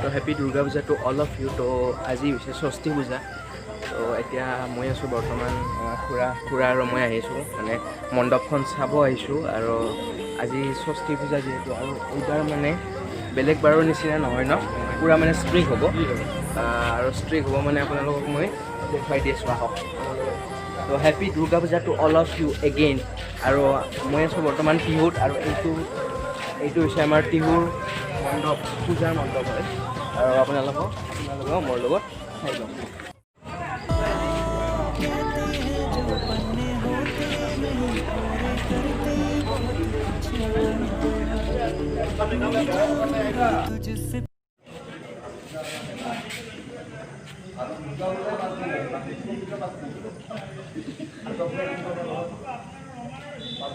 তো Happy Durga Puja to all of you. তো আজি হৈছে ষষ্ঠী পূজা। তো এতিয়া মই আছোঁ বৰ্তমান, খুৰা আৰু মই আহিছোঁ, মানে মণ্ডপখন চাব আহিছোঁ। আৰু আজি ষষ্ঠী পূজা যিহেতু, আৰু এইবাৰ মানে বেলেগ বাৰৰ নিচিনা নহয় ন, পূৰা মানে ষ্ট্ৰিক্ট হ'ব। আৰু ষ্ট্ৰিক্ট হ'ব মানে আপোনালোকক মই দেখুৱাই দি আছোঁ, আহক। তো Happy Durga Puja to all of you again. আৰু মই আছোঁ বৰ্তমান টিহুত আৰু এইটো হৈছে আমাৰ টিহুৰ মণ্ডপ, পূজাৰ মণ্ডপ হয়। আৰু আপোনালোকেও মোৰ লগত চাই লওক। कहते हैं जो पन्ने होते नहीं पूरे करते बहुत कुछ मैं जाऊंगी तुझसे।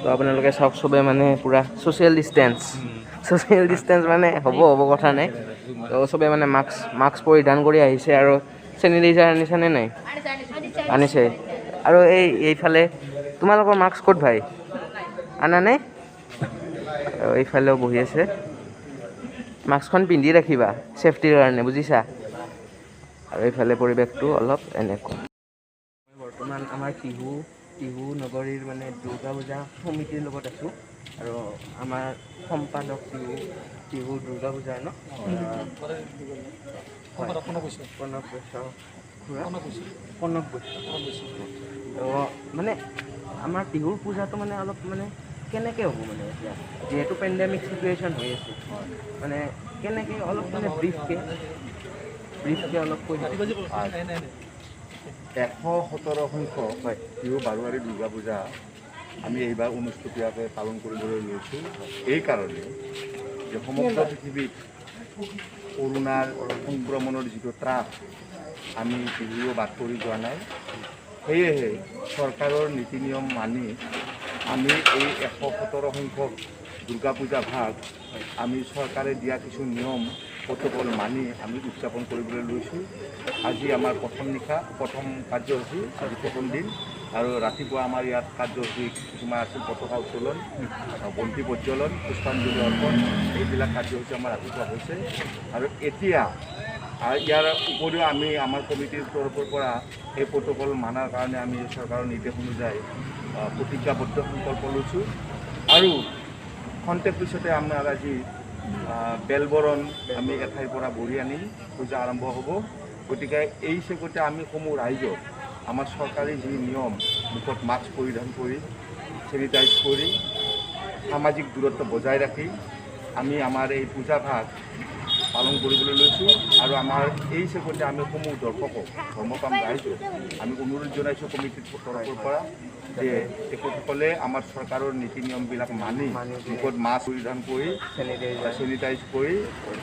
তো আপোনালোকে চাওক, চবে মানে পূৰা ছ'চিয়েল ডিষ্টেঞ্চ, ছ'চিয়েল ডিষ্টেঞ্চ মানে হ'ব হ'ব কথা নাই। তো চবে মানে মাস্ক পৰিধান কৰি আহিছে আৰু চেনিটাইজাৰ আনিছেনে নাই? আনিছে। আৰু এইফালে তোমালোকৰ মাস্ক ক'ত ভাই? আনা নাই? আৰু এইফালেও বহি আছে। মাস্কখন পিন্ধি ৰাখিবা ছেফটিৰ কাৰণে, বুজিছা? আৰু এইফালে পৰিৱেশটো অলপ এনেকুৱা। মই বৰ্তমান আমাৰ টিহু নগৰীৰ মানে দুৰ্গা পূজা সমিতিৰ লগত আছোঁ আৰু আমাৰ সম্পাদক টিহু দুৰ্গা পূজাৰ ন, হয়, প্ৰণৱ বৈশ্য খুৰা, কনক বৈশ্য। তো মানে আমাৰ টিহুৰ পূজাটো মানে অলপ মানে কেনেকৈ হ'ব, মানে এতিয়া যিহেতু পেণ্ডেমিক চিটুৱেশ্যন হৈ আছে, মানে কেনেকৈ অলপ মানে ব্ৰিফকৈ অলপ কৈ দিব। 117 সংখ্যক টিহু বাৰোৱাৰী দুৰ্গা পূজা আমি এইবাৰ অনুষ্টুপীয়াকৈ পালন কৰিবলৈ লৈছোঁ, এইকাৰণে যে সমগ্ৰ পৃথিৱীত কৰোণাৰ সংক্ৰমণৰ যিটো ত্ৰাস, আমি টিহুও বাদ পৰি যোৱা নাই। সেয়েহে চৰকাৰৰ নীতি নিয়ম মানি আমি এই 117 সংখ্যক দুৰ্গা পূজা ভাগ আমি চৰকাৰে দিয়া কিছু নিয়ম প্ৰট'কল মানি আমি উদযাপন কৰিবলৈ লৈছোঁ। আজি আমাৰ প্ৰথম নিশা, প্ৰথম কাৰ্যসূচী, আজি প্ৰথম দিন। আৰু ৰাতিপুৱা আমাৰ ইয়াত কাৰ্যসূচী কিছুমান আছিল, পতাকা উত্তোলন, বন্তি প্ৰজ্বলন, পুষ্পাঞ্জলি অৰ্পণ, এইবিলাক কাৰ্যসূচী আমাৰ ৰাতিপুৱা হৈছে। আৰু এতিয়া আৰু ইয়াৰ উপৰিও আমি আমাৰ কমিটিৰ তৰফৰ পৰা এই প্ৰট'কল মানাৰ কাৰণে আমি চৰকাৰৰ নিৰ্দেশ অনুযায়ী প্ৰতিজ্ঞাবদ্ধ সংকল্প লৈছোঁ। আৰু খন্তেক পিছতে আমাৰ আজি বেলবৰণ আমি এঠাইৰ পৰা বৰি আনিম, পূজা আৰম্ভ হ'ব। গতিকে এই চেগতে আমি সমূহ ৰাইজক আমাৰ চৰকাৰী যি নিয়ম, মুখত মাস্ক পৰিধান কৰি, চেনিটাইজ কৰি, সামাজিক দূৰত্ব বজাই ৰাখি আমি আমাৰ এই পূজা ভাগ পালন কৰিবলৈ লৈছোঁ। আৰু আমাৰ এই চেগতে আমি সমূহ দৰ্শকক, ধৰ্মপ্ৰাণ ৰাইজক আমি অনুৰোধ জনাইছোঁ কমিটিৰ তৰফৰ পৰা যে তেখেতসকলে আমাৰ চৰকাৰৰ নীতি নিয়মবিলাক মানি মুখত মাস্ক পৰিধান কৰি, চেনিটাইজাৰ, চেনিটাইজ কৰি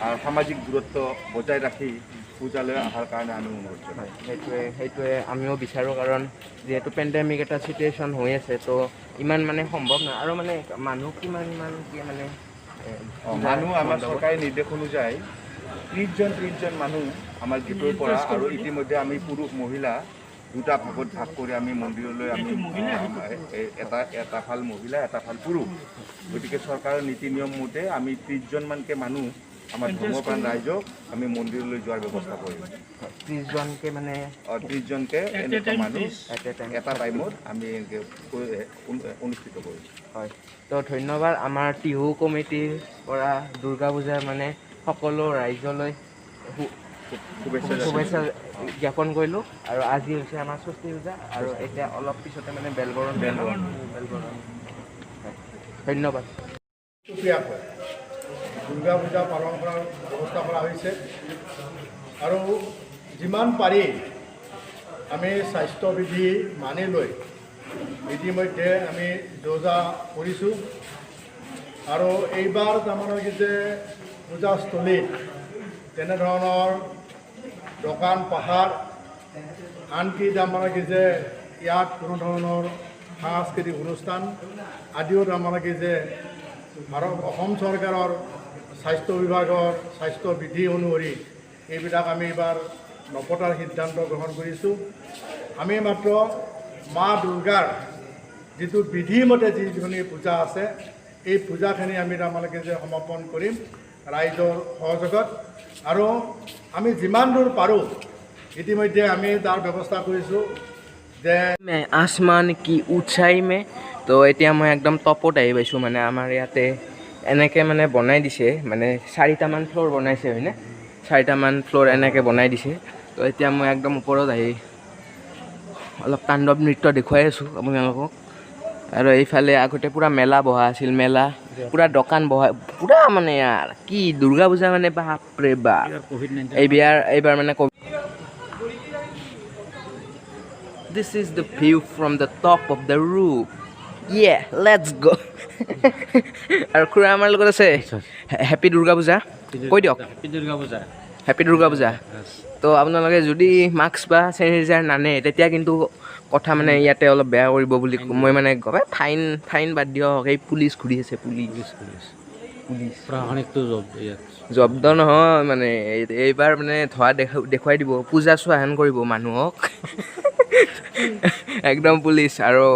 আৰু সামাজিক দূৰত্ব বজাই ৰাখি পূজালৈ অহাৰ কাৰণে আমি অনুৰোধ জনাইছোঁ। সেইটোৱে আমিও বিচাৰোঁ, কাৰণ যিহেতু পেণ্ডেমিক এটা চিটুৱেশ্যন হৈ আছে, তো ইমান মানে সম্ভৱ নহয়। আৰু মানে মানুহ কিমান মান কি মানে মানুহ আমাৰ চৰকাৰী নিৰ্দেশ অনুযায়ী 30জন 30জন মানুহ আমাৰ গেটৰ পৰা। আৰু ইতিমধ্যে আমি পুৰুষ মহিলা দুটা ভাগত ভাগ কৰি আমি মন্দিৰলৈ আমি এটা এটা ফাল মহিলা, এটা ফাল পুৰুষ। গতিকে চৰকাৰৰ নীতি নিয়ম মতে আমি 30জনমানকৈ মানুহ আমাৰ ধৰ্মপ্ৰাণ ৰাইজক আমি মন্দিৰলৈ যোৱাৰ ব্যৱস্থা কৰিম। 30জনকে মানে? 30জনকে এনেকুৱা মানুহ এট এ টাইম। এটা টাইমত আমি এনেকৈ অনুষ্ঠিত কৰিম। হয়, তো ধন্যবাদ। আমাৰ টিহু কমিটিৰ পৰা দুৰ্গা পূজাৰ মানে সকলো ৰাইজলৈ শুভেচ্ছা। শুভেচ্ছা জ্ঞাপন কৰিলোঁ। আৰু আজি হৈছে আমাৰ ষষ্ঠী পূজা আৰু এতিয়া অলপ পিছতে মানে বেলবৰণ। বেলবৰণ। বেলবৰণ হয়। ধন্যবাদ। সুকীয়াকৈ দুৰ্গা পূজা পালন কৰাৰ ব্যৱস্থা কৰা হৈছে আৰু যিমান পাৰি আমি স্বাস্থ্যবিধি মানি লৈ ইতিমধ্যে আমি যো-জা কৰিছোঁ। আৰু এইবাৰ তাৰমানে কি যে পূজাস্থলীত তেনেধৰণৰ দোকান পাহাৰ, আনকি তাৰমানে কি যে ইয়াত কোনো ধৰণৰ সাংস্কৃতিক অনুষ্ঠান আদিও তাৰমানে কি যে ভাৰত অসম চৰকাৰৰ স্বাস্থ্য বিভাগৰ স্বাস্থ্য বিধি অনুসৰি এইবিলাক আমি এইবাৰ নপতাৰ সিদ্ধান্ত গ্ৰহণ কৰিছোঁ। আমি মাত্ৰ মা দুৰ্গাৰ যিটো বিধিমতে যিখিনি পূজা আছে, এই পূজাখিনি আমি তাৰমানে কি যে সমাপন কৰিম। ৰাইজৰ সহযোগত। আৰু আমি যিমান দূৰ পাৰোঁ, ইতিমধ্যে আমি তাৰ ব্যৱস্থা কৰিছোঁ যে मैं आसमान की ऊंचाई में। তো এতিয়া মই একদম টপত আহি পাইছোঁ। মানে আমাৰ ইয়াতে এনেকৈ মানে বনাই দিছে, মানে চাৰিটামান ফ্ল'ৰ বনাইছে, হয়নে? চাৰিটামান ফ্ল'ৰ এনেকৈ বনাই দিছে। তো এতিয়া মই একদম ওপৰত আহি অলপ তাণ্ডৱ নৃত্য দেখুৱাই আছোঁ আপোনালোকক। আৰু এইফালে আগতে পূৰা মেলা বহা আছিল, মেলা, পূৰা দোকান বহা, পূৰা মানে আৰু কি দুৰ্গা পূজা মানে, বাপৰে বাপ। এইবাৰ মানে This is the view from the top of the roof. Yeah, let's go. আৰু খুৰা আমাৰ লগত আছে। হেপী দুৰ্গা পূজা কৈ দিয়ক। হেপী দুৰ্গা পূজা। হেপী দুৰ্গা পূজা। তো আপোনালোকে যদি মাস্ক বা চেনিটাইজাৰ নানে, তেতিয়া কিন্তু কথা মানে ইয়াতে অলপ বেয়া কৰিব বুলি মই মানে গম। ফাইন, ফাইন বাদ দিয়ক, এই পুলিচ ঘূৰি আছে, পুলিচ, পুলিচ। প্ৰশাসনিকটো জব ইয়াত। জব্দ নহয়, মানে এইবাৰ মানে ধোৱা দেখুৱাই দিব, পূজা চোৱাহেন কৰিব মানুহক একদম পুলিচ। আৰু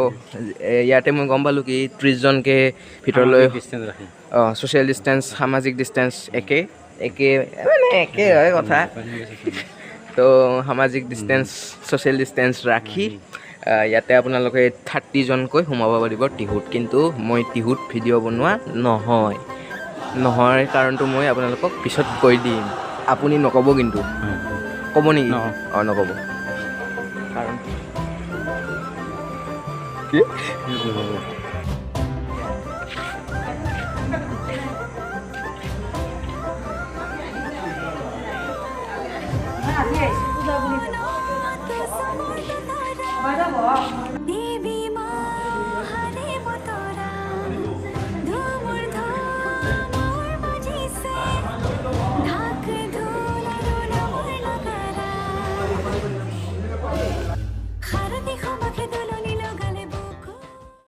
ইয়াতে মই গম পালোঁ কি 30জনকৈ ভিতৰলৈ ডিষ্টেঞ্চ ৰাখি। অঁ, ছ'চিয়েল ডিষ্টেঞ্চ, সামাজিক ডিষ্টেঞ্চ একে একে, মানে একে হয় কথা। তো সামাজিক ডিষ্টেঞ্চ, ছ'চিয়েল ডিষ্টেঞ্চ ৰাখি ইয়াতে আপোনালোকে 30জনকৈ সোমাব পাৰিব টিহুত। কিন্তু মই টিহুত ভিডিঅ' বনোৱা নহয়। নহয় কাৰণটো মই আপোনালোকক পিছত কৈ দিম। আপুনি নক'ব কিন্তু, ক'ব নেকি? নকওঁ। অঁ, নক'ব। কাৰণ কি?